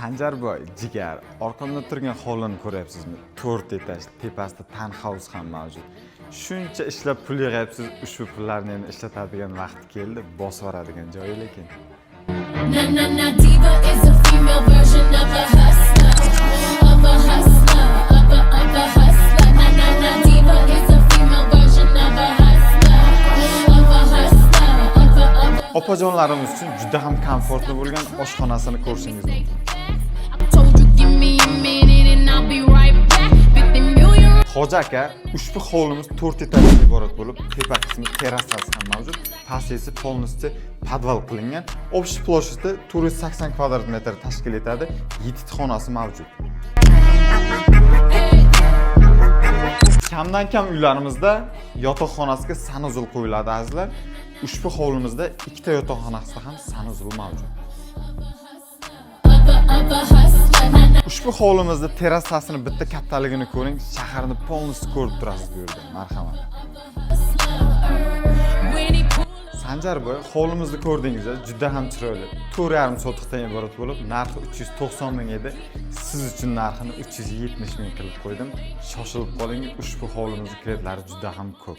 Sanjarboy, jigar, orqamda turgan hovlini ko'ryapsizmi? 4 etaj, tepasida townhouse ham mavjud. Shuncha ishlab pul yig'yapsiz, ushbu pullarni endi ishlatadigan vaqti keldi, bosib yuboradigan joyi lekin. Na na na diva is a female version of a hustler, of a hustler, of a hustler. Na na na diva is a female version of a hustler, of a hustler, of a. Opajonlarimiz uchun juda ham komfortli bo'lgan oshxonasini ko'rishingiz mumkin. I told you give me a minute and I'll be right back. 50 million. Hoji aka, ushbu hovlimiz 4 etajdan iborat bo'lib, tepa qismi terrasasi ham mavjud, pasti esa полностью podval qilingan. Общий площади 480 kvadrat metr tashkil etadi. 7 ta xonasi mavjud. Kamdan kam uylarimizda yotoqxonasiga санузел qo'yiladi, azizlar. Ushbu hovlimizda ikkita yotoqxonasida ham санузел mavjud. Of a hustler. Na na Ushbu hovlimizda terrasasini bitta kattaligini ko'ring, shaharni полностью ko'rib turasiz bu yerda. Marhamat. When he pull Sanjarboy, hovlimizni ko'rdingiz, juda ham chiroyli. 4,5 sotixdan iborat bo'lib, narxi 390 ming edi. Siz uchun narxini 370 ming qilib qo'ydim. Shoshilib qoling, ushbu hovlimizni klientlari juda ham ko'p.